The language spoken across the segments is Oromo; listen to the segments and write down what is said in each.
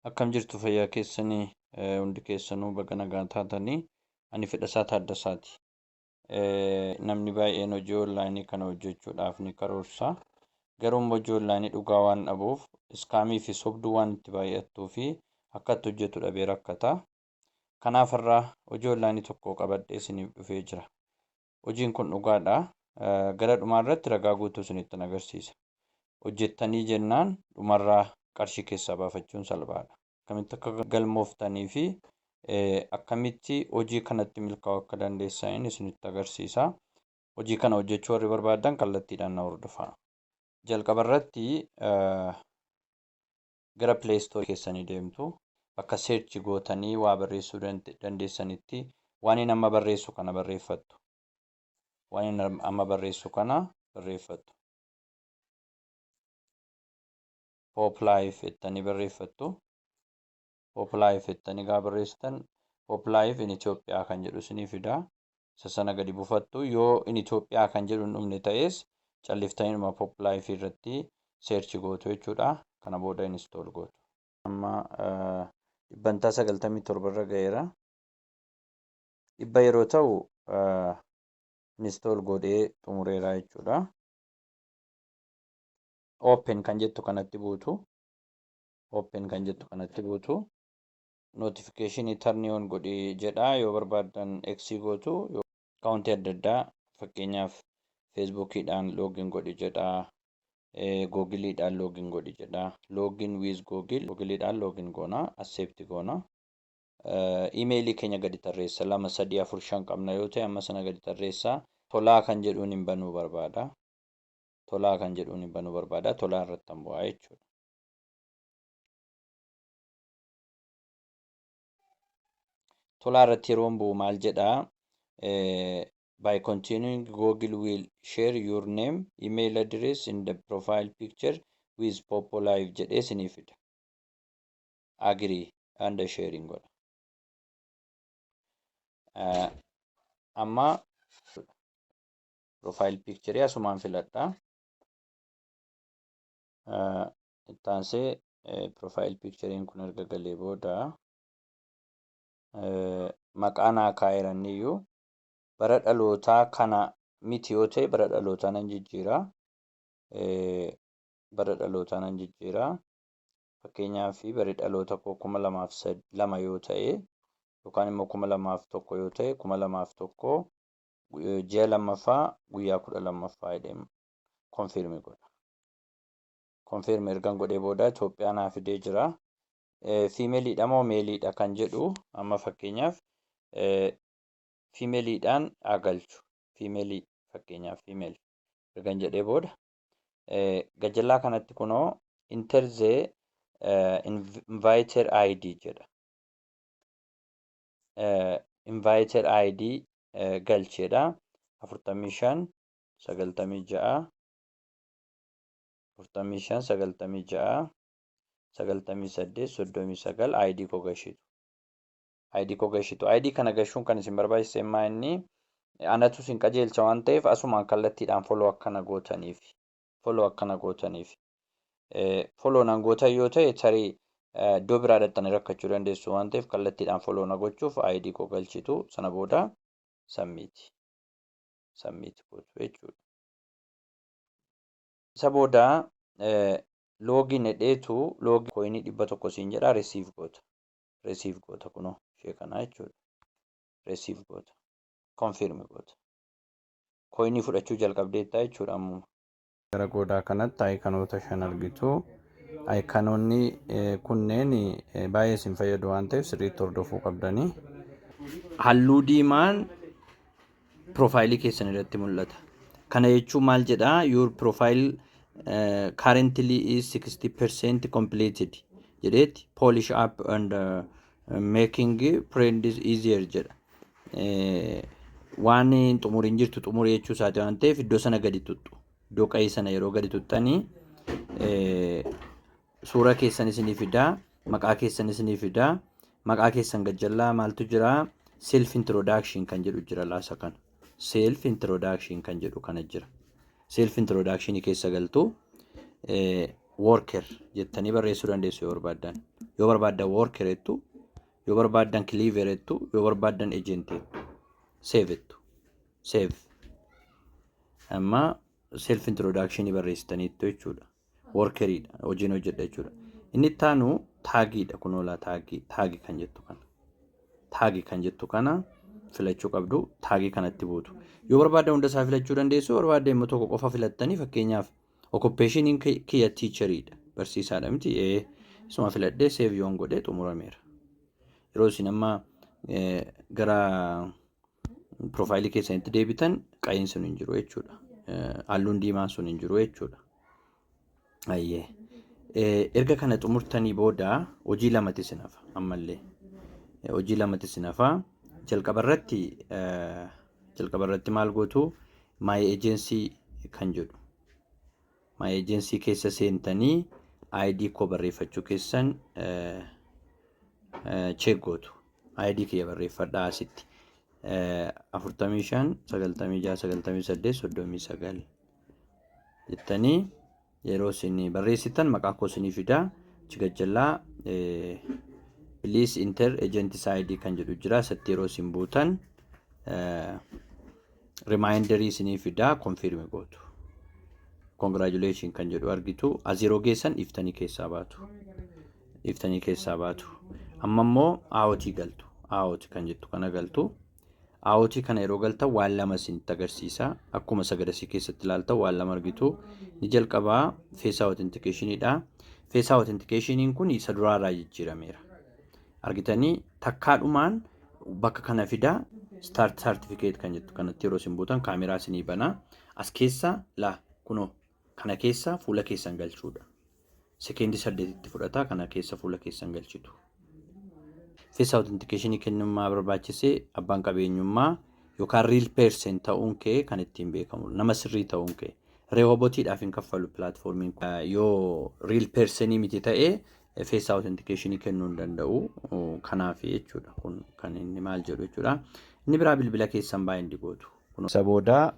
Akkam jirtu fayyaa keessanii hundi keessanuu baga nagaa taatanii ani Fedhasaa Taaddasaati. Namni baay'een hojii onlaayinii kana hojjechuudhaaf ni karoorsa. Garuu immoo hojii onlaayinii dhugaa waan dhabuuf iskaamii fi sobduu waan itti baay'attuu fi akka itti hojjetu dhabee rakkata. Kanaaf har'a hojii onlaayinii tokko qabadhee isiniif dhufee jira. Hojiin kun dhugaadha. Gara dhumaa irratti ragaa guutuu isinittan agarsiisa. Hojjettanii jennaan dhumarraa qarshii keessaa baafachuun salphaadha. Akkamitti akka galmooftanii fi akkamitti hojii kanatti milkaa'uu akka dandeessaniin isinitti agarsiisa. Hojii kana hojjechuu warri barbaaddan kallattiidhaan na hordofaa. Jalqaba irratti gara Play Store keessanii deemtu. Bakka search gootanii waa barreessuu dandeessanitti waan inni amma barreessu kana barreeffattu. Waan inni amma barreessu kana barreeffattu. Pop Life jettanii barreeffattu. Pop Life jettanii gaafa barreessitan Pop Life in Ethiopia kan jedhu isinii fida. Isa sana gadi buufattu. Yoo in Ethiopia kan jedhu hin dhumne ta'es calliftaniidhuma Pop Life irratti search gootu jechuudha. Kana booda install gootu. Amma dhibbantaa 97 irra ga'eera. 100 yeroo ta'u install godhee xumureera jechuudha. Open kan jettu kanatti buutu. Open kan jettu kanatti buutu. Notification turn on godhi jedha yoo barbaaddan X gootu akkaawuntii adda addaa fakkeenyaaf Facebookiidhaan login godhi jedha. Googiliidhaan login godhi jedha. Login with Google Googiliidhaan login goona accept goona. Imeelii keenya gadi tarreessa 2 3 4 5 qabna yoo ta'e amma sana gadi tarreessa. Tolaa kan jedhuun hin banuu barbaada. Tolaa kan jedhuun hin banuu barbaada. Tolaa irratti han bu'aa jechuudha. Tolaa irratti yeroon bu'u maal jedhaa? By continuing Google will share your name, email address in the profile picture with Popo Live jedhee isinii fida. Agree and sharing godha. Amma profile picture asumaan filadha. Itti aansee profile picture'n kun erga galee booda maqaa naa kaa'eera inni iyyuu bara dhalootaa kana miti yoo ta'e bara dhalootaa nan jijjiira. Bara dhalootaa nan jijjiira. Fakkeenyaaf bari dhaloota koo 2002 yoo ta'e yookaan immoo 2001 yoo ta'e 2001 ji'a lammaffaa guyyaa 12ffaa jedhee konfirmi godha. Konfirmi ergan godhee booda Itoophiyaa naa fidee jira. Fiimeeliidha moo meeliidha kan jedhu amma fakkeenyaaf fiimeeliidhaan haa galchu. Fiimeelii fakkeenyaaf fiimeeli ergan jedhee booda gajallaa kanatti kunoo enter the inviter ID jedha. Inviter ID galcheedha. 45 96 45 96 98 39 ID koo gashitu. ID koo gashitu. ID kana gashuun kan isin barbaachise immaa inni anatu isin qajeelcha waan ta'eef asumaan kallattiidhaan follow akkana gootaniif. Follow akkana gootaniif. Follow nan gootan yoo ta'e tarii iddoo biraa dhaxxanii rakkachuu dandeessu waan ta'eef kallattiidhaan follow na gochuuf ID koo galchitu sana booda submit. Submit gootu jechuudha. Isa booda login jedheetu login coinii 100 siin jedha receive goota. Receive goota kunoo ishee kanaa jechuudha. Receive goota. Confirm goota. Coinii fudhachuu jalqabdeetta jechuudha ammuma. Gara goodaa kanatti ayikanoota 5 argitu. Ayikanoonni kunneen baay'ee isin fayyadu waan ta'eef sirriitti hordofuu qabdanii. Halluu diimaan piroofaayilii keessan irratti mul'ata. Kana jechuun maal jedhaa? Your profile currently is 60% completed jedheetti polish up and making friends easier jedha. Waan hin xumuriin jirtu xumuri jechuu isaati waan ta'eef iddoo sana gadi tuxxu. Iddoo qayii sana yeroo gadi tuxxanii suura keessan isinii fidaa, maqaa keessan isinii fidaa, maqaa keessan gajjallaa maaltu jira? Self introduction kan jedhu jira laasa kana. Self introduction kan jedhu kana jira. Self introduction keessa galtu. Worker jettanii barreessuu dandeessu yoo barbaaddan. Yoo barbaaddan worker jettu, yoo barbaaddan cleaver jettu, yoo barbaaddan agent jettu. Save jettu. Save. Amma self introduction barreessitaniittu jechuudha. Workeriidha. Hojiin hojjedha jechuudha. Inni itti aanu tagiidha. Kunoolaa tagii tagii kan jettu kana. Tagii kan jettu kana filachuu qabdu. Tagii kanatti buutu. Yoo barbaaddan hunda isaa filachuu dandeessu. Yoo barbaaddan immoo tokko qofa filattanii, fakkeenyaaf occupationiin kiyya teacheriidha. Barsiisaadha miti? Ee, isuma filadhee save yoon godhee xumurameera. Yeroo isin amma gara profileii keessanitti deebitan qa'iin sun hin jiru jechuudha. Halluun diimaan sun hin jiru jechuudha. Ayyee. Erga kana xumurtanii booda hojii lamatti isin hafa ammallee. Hojii lamatti isin hafa. Jalqaba irratti maal gootu? My agency kan jedhu. My agency keessa seentanii ID koo barreeffachuu keessan check gootu. ID kiyya barreeffadhaa asitti. 45 96 98 39 jettanii yeroo isin barreessitan maqaa koo isinii fidaa. Achi gajjallaa "Please enter agent ID" kan jedhu jira. Isatti yeroo isin buutan reminderii isinii fidaa, confirm gootu. Congratulation kan jedhu argitu. As yeroo geessan dhiiftanii keessaa baatu. Dhiiftanii keessaa baatu. Amma immoo authii galtu. Auth kan jettu kana galtu. Authii kana yeroo galtan waan lama isinitti agarsiisa. Akkuma sagadasii keessatti ilaaltan waan lama argitu. Ni jalqabaa face authenticationidha. Face authenticationin kun isa duraarraa jijjiirameera. Argitanii, takkaadhumaan bakka kana fidaa. Start certificate kan jettu kanatti yeroo isin buutan kaameraa isinii banaa. As keessa laa, kunoo kana keessa fuula keessan galchuudha. Sekeendii 8tti fudhata, kana keessa fuula keessan galchitu. Face authentication kennummaa barbaachisee abbaan qabeenyummaa yookaan real person ta'uun kee kan ittiin beekamu, nama sirrii ta'uun kee. Robotiidhaaf hin kaffalu platformiin kun. Yoo real personii miti ta'ee face authentication kennuu hin danda'u. Kanaaf jechuudha kun kan inni maal jedhu jechuudha. Inni biraa bilbila keessan bind gootu. Isa booda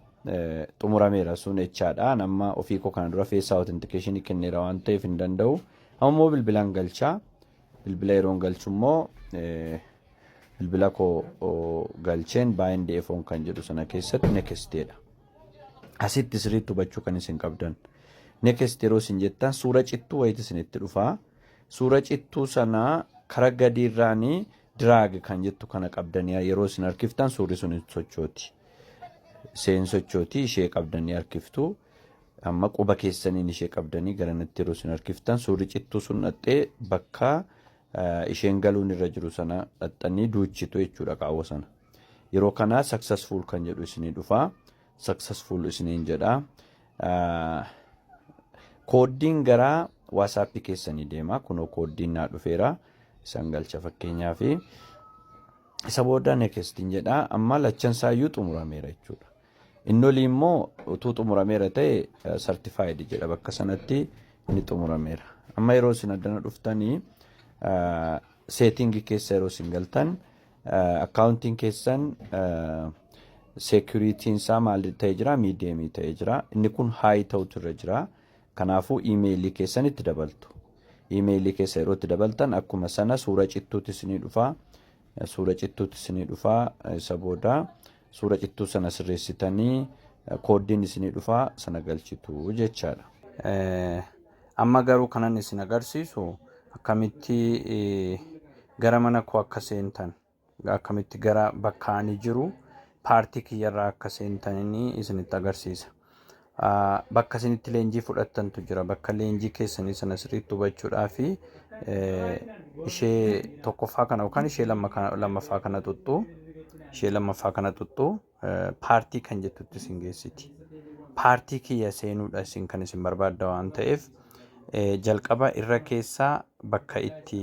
xumurameera sun jechaadha. Nama ofii koo kana dura face authentication kenneera waan ta'eef hin danda'u. Amma immoo bilbilaan galchaa. Bilbila yeroon galchu immoo bilbila koo galcheen bind phone kan jedhu sana keessatti nexteedha. Asitti sirriitti hubachuu kan isin qabdan. Next yeroo isin jettan suura cittuu wayiiti isinitti dhufaa. Suura cittuu sanaa kara gadiirraanii drag kan jettu kana qabdanii yeroo isin harkiftan suurri sun hin sochooti. Seen sochooti, ishee qabdanii harkiftu. Amma quba keessaniin ishee qabdanii garanatti yeroo isin harkiftan suurri cittuu sun dhaxxee bakka isheen galuun irra jiru sana dhaxxanii duuchitu jechuudha qaawwa sana. Yeroo kana successful kan jedhu isinii dhufaa. Successful isiniin jedha. Kooddiin gara WhatsAppii keessanii deema. Kunoo kooddiin naa dhufeera. Isaan galcha fakkeenyaaf. Isa booda nextiin jedha. Amma lachan isaayyuu xumurameera jechuudha. Inni olii immoo utuu xumurameera ta'e certified jedha, bakka sanatti inni xumurameera. Amma yeroo isin addana dhuftanii settingii keessa yeroo isin galtan accountiin keessan securityn isaa maal ta'ee jira? Mediumii ta'ee jira. Inni kun high ta'utu irra jira. Kanaafuu emailii keessan itti dabaltu. Emailii keessa yeroo itti dabaltan akkuma sana suura cittuutti isinii dhufaa. Suura cittuutti isinii dhufaa. Isa booda suura cittuu sana sirreessitanii kooddiin isinii dhufaa, sana galchitu jechaadha. Amma garuu kanan isin agarsiisu akkamitti gara mana koo akka seentan, akkamitti gara bakka ani jiru paartii kiyyarraa akka seentanii isinitti agarsiisa. Bakka isinitti leenjii fudhattantu jira. Bakka leenjii keessanii sana sirriitti hubachuudhaa fi ishee tokkoffaa kana yookaan ishee lammaffaa kana xuxxuu, ishee lammaffaa kana xuxxuu, paartii kan jettutti isin geessiti. Paartii kiyya seenuudha isin kan isin barbaadda waan ta'eef jalqaba irra keessaa bakka itti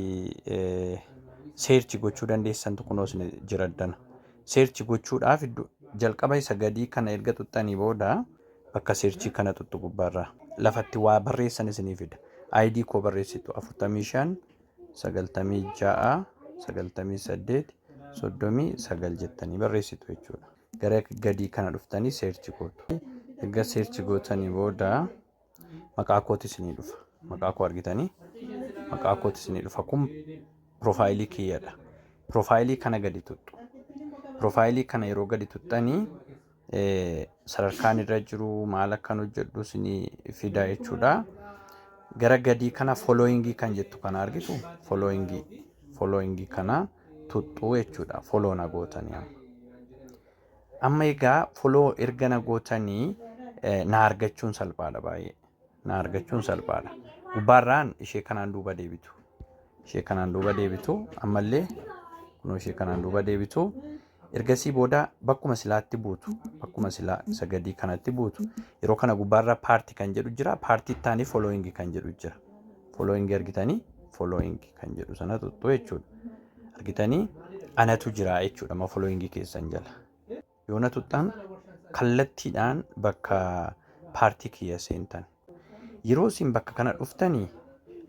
search gochuu dandeessantu kunoo isin jira addana. Search gochuudhaaf jalqaba isa gadii kana erga xuxxanii booda bakka searchii kana xuxxu gubbaarraa lafatti waa barreessan isinii fida. ID koo barreessitu, 45 96 98 39 jettanii barreessitu jechuudha. Gara gadii kana dhuftanii search gootu. Erga search gootanii booda maqaa kooti isinii dhufa. Maqaa koo argitanii, maqaa kooti isinii dhufa. Kun profile kiyyadha. Profile kana gadi tuttu. Profile kana yeroo gadi tuttanii sadarkaan irra jiru, maal akkan hojjedhu isinii fida jechuudha. Gara gadii kana following kan jettu kana argitu, following kana tuttuu jechuudha. Follow na gootanii amma. Amma egaa follow erga na gootanii na argachuun salphaadha baay'ee. Na argachuun salphaadha. Gubbaarraan ishee kanaan duuba deebitu. Ishee kanaan duuba deebitu, ammallee kunoo ishee kanaan duuba deebitu. Ergasii booda bakkuma silaatti buutu. Bakkuma silaa isa gadii kanatti buutu. Yeroo kana gubbaarra party kan jedhu jira. Party itti aanee following kan jedhu jira. Following argitanii, following kan jedhu sana tuttu jechuudha. Argitanii, anatu jira jechuudha amma following keessan jala. Yoo na tuttan kallattiidhaan bakka party kiyya seentan. Yeroo isin bakka kana dhuftanii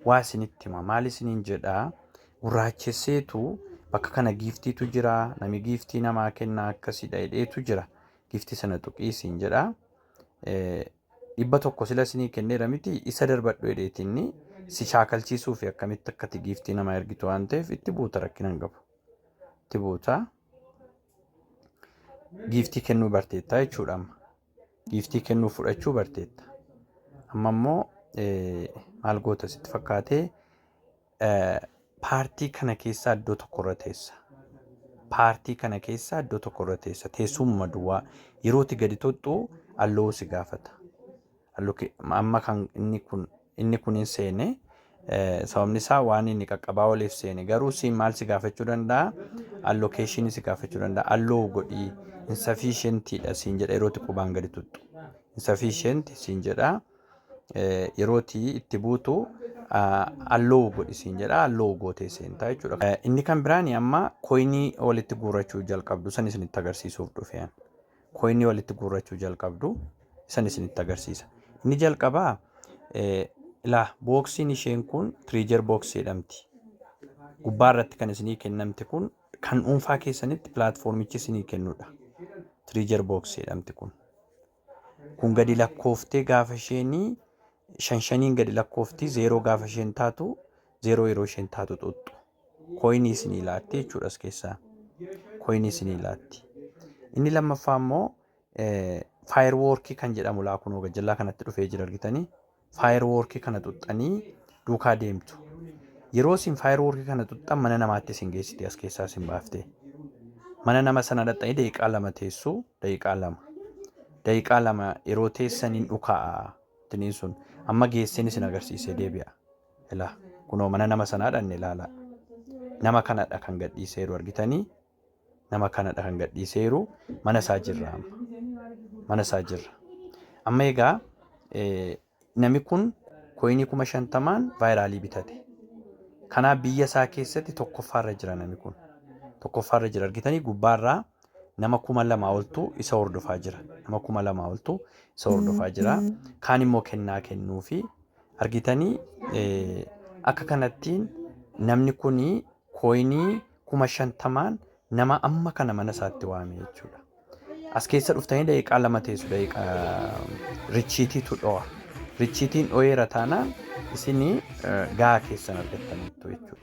waa isinitti hima. Maal isiniin jedhaa? Gurraachesseetu bakka kana giftiitu jira. Nami gift namaa kennaa akkasidha jedheetu jira. Gift sana tuqii isin jedhaa. 100 sila isinii kenneera miti, isa darbadhu jedheetinni si shaakalchiisuu fi akkamitti akkati gift namaa ergitu waan ta'eef itti buuta, rakkina hin qabu. Itti buuta. Gift kennuu barteetta jechuudha amma. Gift kennuu fudhachuu barteetta. Amma immoo maal goota sitti fakkaatee? Party kana keessaa iddoo tokkorra teessa. Party kana keessaa iddoo tokkorra teessa. Teessumuma duwwaa yerootti gadi tuxxu allow si gaafata. Amma kan inni kun hin seene, sababni isaa waan inni qaqqabaa oliif seene. Garuu siin maal si gaafachuu danda'a? Allocation si gaafachuu danda'a. Allow godhii, insufficientiidha siin jedha yerootti qubaan gadi tuxxu. Insufficient siin jedha. Yerootti itti buutu allow godhi siin jedha, allow gootee seentaa jechuudha. Inni kan biraan amma coin walitti guurrachuu jalqabdu san isinitti agarsiisuuf dhufe. Coin walitti guurrachuu jalqabdu san isinitti agarsiisa. Inni jalqabaa ilaa, boxiin isheen kun treasure box jedhamti. Gubbaa irratti kan isinii kennamte kun kan dhuunfaa keessanitti platformichi isinii kennudha. Treasure box jedhamti kun. Kun gadi lakkooftee gaafa isheenii shan shaniin gadi lakkoofti, 0 gaafa isheen taatu, 0 yeroo isheen taatu xuxxu. Coin isinii laatti jechuudha as keessaa. Coin isinii laatti. Inni lammaffaa immoo firework kan jedhamu laa, kunoo gajjallaa kanatti dhufee jira, argitanii. Firework kana xuxxanii duukaa deemtu. Yeroo isin firework kana xuxxan mana namaatti isin geessiti, as keessaa isin baaftee. Mana nama sana dhaqxanii daqiiqaa 2 teessu, daqiiqaa 2. Daqiiqaa 2 yeroo teessaniin dhukaa'a. Tiniin sun amma geesseen isin agarsiisee deebi'a. Ilaa, kunoo mana nama sanaa dhanne, ilaala. Nama kanadha kan gadhiiseeru, argitanii. Nama kanadha kan gadhiiseeru, mana isaa jirra amma. Mana isaa jirra. Amma egaa namni kun coin 50,000n viral bitate. Kanaaf biyya isaa keessatti tokkoffaarra jira namni kun. Tokkoffaarra jira, argitanii, gubbaarraa nama 2,000 oltu isa hordofaa jira. Nama 2,000 oltu isa hordofaa jira. Kaan immoo kennaa kennuufi, argitanii, akka kanattiin namni kun coin 50,000n nama amma kana mana isaatti waame jechuudha. As keessa dhuftanii daqiiqaa 2 teessu, daqiiqaa richiitiitu dho'a. Richiitiin dho'eera taanaan isinii gahaa keessan argattaniittu jechuudha.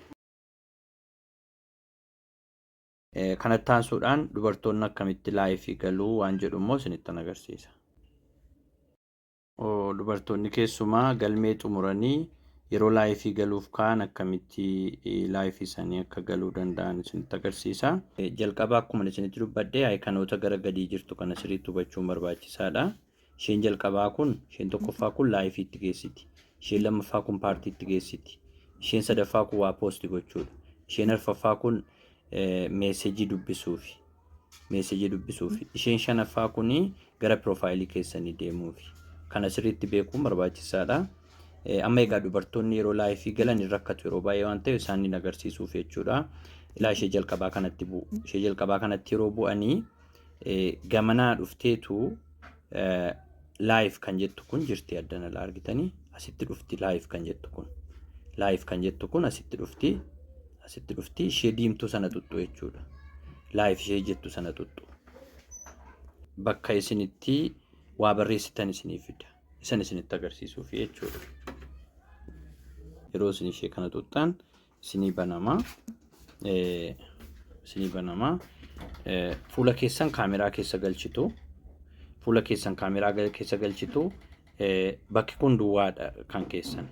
Kanatti aansuudhaan dubartoonni akkamitti live galuu waan jedhu immoo isinittan agarsiisa. Dubartoonni keessumaa galmee xumuranii yeroo live galuuf ka'an akkamitti live isaanii akka galuu danda'an isinitti agarsiisa. Jalqaba akkuma isinitti dubbadhe iconoota gara gadii jirtu kana sirriitti hubachuun barbaachisaadha. Isheen jalqabaa kun, isheen tokkoffaa kun liveitti geessiti. Isheen lammaffaa kun partytti geessiti. Isheen sadaffaa kun waa post gochuudha. Isheen arfaffaa kun message dubbisuufi. Message dubbisuufi. Isheen shanaffaa kun gara profile keessanii deemuufi. Kana sirriitti beekuun barbaachisaadha. Amma egaa dubartoonni yeroo live galan hin rakkatu yeroo baay'ee waan ta'eef isaan agarsiisuuf jechuudha. Ilaa, ishee jalqabaa kanatti bu'u. Ishee jalqabaa kanatti yeroo bu'anii gamanaa dhufteetu live kan jettu kun jirti, addana laa, argitanii, asitti dhufti live kan jettu kun. Live kan jettu kun asitti dhufti. Asitti dhufti, ishee diimtuu sana xuxxu jechuudha. Live ishee jettu sana xuxxu. Bakka isinitti waa barreessitan isinii fida. Isan isinitti agarsiisuuf jechuudha. Yeroo isin ishee kana tuqxan isinii banama. Isinii banama. Fuula keessan kaameraa keessa galchitu. Fuula keessan kaameraa keessa galchitu. Bakki kun duwwaadha kan keessan.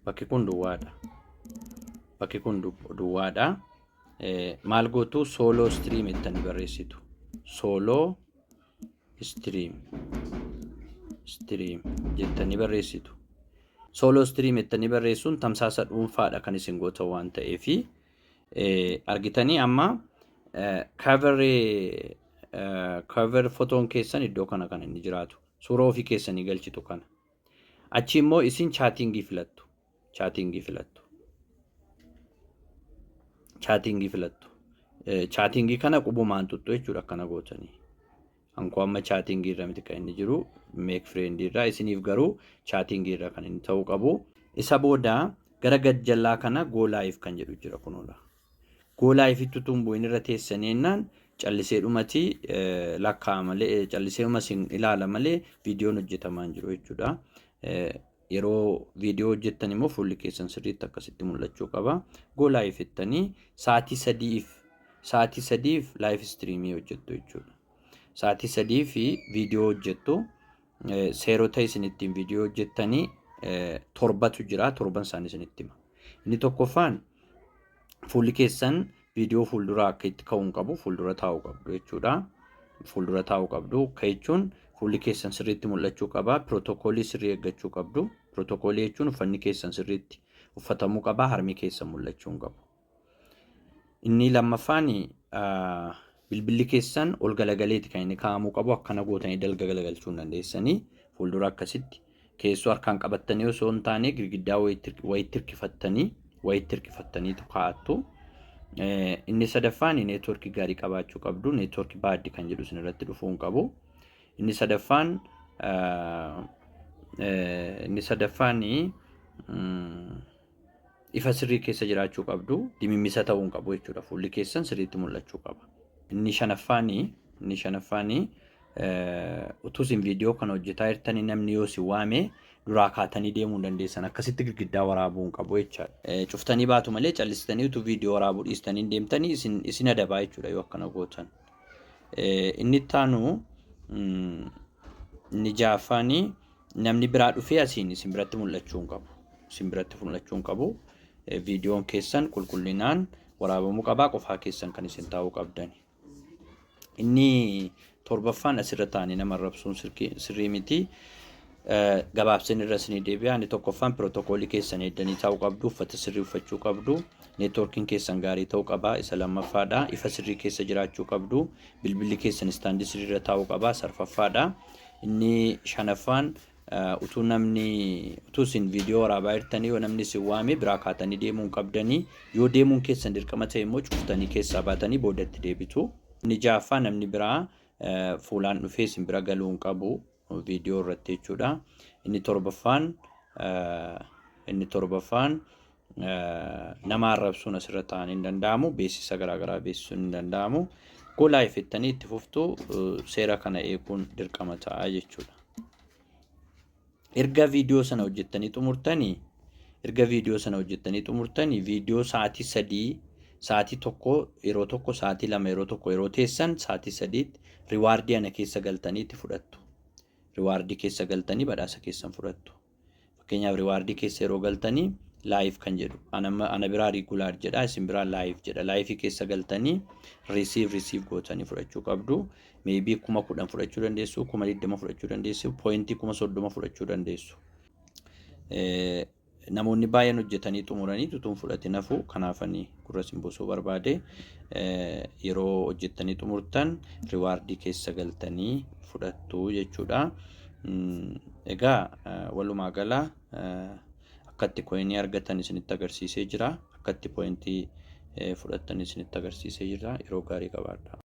Bakki kun duwwaadha. Bakki kun duwwaadha. Maal gootu? Solo stream jettanii barreessitu. Solo stream jettanii barreessitu. Solo stream jettanii barreessuun tamsaasa dhuunfaadha kan isin gootan waan ta'eefi argitanii amma cover photoon keessan iddoo kana kan inni jiraatu. Suuraa ofii keessanii galchitu kana. Achi immoo isin chattingii filattu. Chattingii filattu. Chattingii filattu. Chattingii kana qubumaan tuttu jechuudha akkana gootanii. Ankoo amma chattingii irra miti kan inni jiru, make friendii irra. Isiniif garuu chattingii irra kan inni ta'uu qabu. Isa booda gara gajjallaa kana go live kan jedhu jira kunuudha. Go liveitti utuu hin bu'in irra teessanii jennaan callisee dhumati lakkaa'a malee, callisee dhuma isin ilaala malee viidiyoon hojjetamaa hin jiru jechuudha. Yeroo viidiyoo hojjettan immoo fuulli keessan sirriitti akkasitti mul'achuu qaba. Go live jettanii sa'aatii 3f live streamii hojjettu jechuudha. Sa'aatii 3 fi viidiyoo hojjettu. Seerota isin ittiin viidiyoo hojjettanii torbatu jira. Torban isaanii isinitti hima. Inni tokkoffaan, fuulli keessan viidiyoo fuulduraa akka itti ka'uu hin qabu, fuuldura taa'uu qabdu jechuudha. Fuuldura taa'uu qabdu. Akka jechuun fuulli keessan sirriitti mul'achuu qaba. Pirootokoolii sirrii eeggachuu qabdu. Pirootokoolii jechuun uffanni keessan sirriitti uffatamuu qaba. Harmi keessan mul'achuu hin qabu. Inni lammaffaan, bilbilli keessan ol galagaleeti kan inni kaa'amuu qabu. Akkana gootanii dalga galagalchuu hin dandeessanii. Fuuldura akkasitti keessoo harkaan qabattanii osoo hin taane girgiddaa wayitti hirkifattaniitu kaa'attu. Inni sadaffaan, neetwoorkii gaarii qabaachuu qabdu. Neetwoorkii bad kan jedhu isin irratti dhufuu hin qabu. Inni sadaffaan, ifa sirrii keessa jiraachuu qabdu. Dimimmisa ta'uu hin qabu jechuudha. Fuulli keessan sirriitti mul'achuu qaba. Inni shanaffaan, utuu isin viidiyoo kana hojjetaa jirtanii namni yoo isin waame duraa kaatanii deemuu hin dandeessan. Akkasitti girgiddaa waraabuu hin qabu jechaadha. Cuftanii baatu malee callistanii utuu viidiyoo waraabuu dhiistanii deemtanii isin adabaa jechuudha yoo akkana gootan. Inni itti aanu, inni ja'affaan, namni biraa dhufee asiin isin biratti mul'achuu hin qabu. Isin biratti mul'achuu hin qabu. Viidiyoon keessan qulqullinaan waraabamuu qabaa, qofaa keessan kan isin taa'uu qabdani. Inni torbaffaan, asirra taa'anii nama arrabsuun sirrii miti. Gabaabseen irra isinii deebi'a. Inni tokkoffaan, pirootokoolii keessan eeddanii taa'uu qabdu, uffata sirrii uffachuu qabdu, neetwoorkiin keessan gaarii ta'uu qaba. Isa lammaffaadha. Ifa sirrii keessa jiraachuu qabdu, bilbilli keessan istaandii sirrii irra taa'uu qaba. Isa arfaffaadha. Inni shanaffaan, utuu isin viidiyoo waraabaa jirtanii yoo namni isin waame biraa kaatanii deemuu hin qabdanii. Yoo deemuun keessan dirqama ta'e immoo cuftanii keessaa baatanii boodatti deebitu. Inni ja'affaa, namni biraa fuulaan dhufee isin bira galuu hin qabu viidiyoo irratti jechuudha. Inni torbaffaan, nama arrabsuun asirra taa'anii hin danda'amu. Beeksisa garaagaraa beeksisuun hin danda'amu. Go live jettanii itti fuftu, seera kana eeguun dirqama ta'a jechuudha. Erga viidiyoo sana hojjettanii xumurtanii, viidiyoo sa'aatii 3, sa'aatii 1 yeroo tokko, sa'aatii 2 yeroo tokko, yeroo teessan sa'aatii 3tti rewardii ana keessa galtanii itti fudhattu. Rewardii keessa galtanii badhaasa keessan fudhattu. Fakkeenyaaf, rewardii keessa yeroo galtanii live kan jedhu ana biraa regular jedha, isin biraa live jedha. Liveii keessa galtanii receive gootanii fudhachuu qabdu. Maybe 10,000 fudhachuu dandeessu, 20,000 fudhachuu dandeessu, pointii 30,000 fudhachuu dandeessu. Namoonni baay'een hojjetanii xumuranii utuu hin fudhatin hafu. Kanaafanii gurra isin buusuu barbaade. Yeroo hojjettanii xumurtan rewardii keessa galtanii fudhattu jechuudha. Egaa walumaa gala akkatti coinii argatan isinitti agarsiisee jira. Akkatti pointii fudhattan isinitti agarsiisee jira. Yeroo gaarii qabaadha.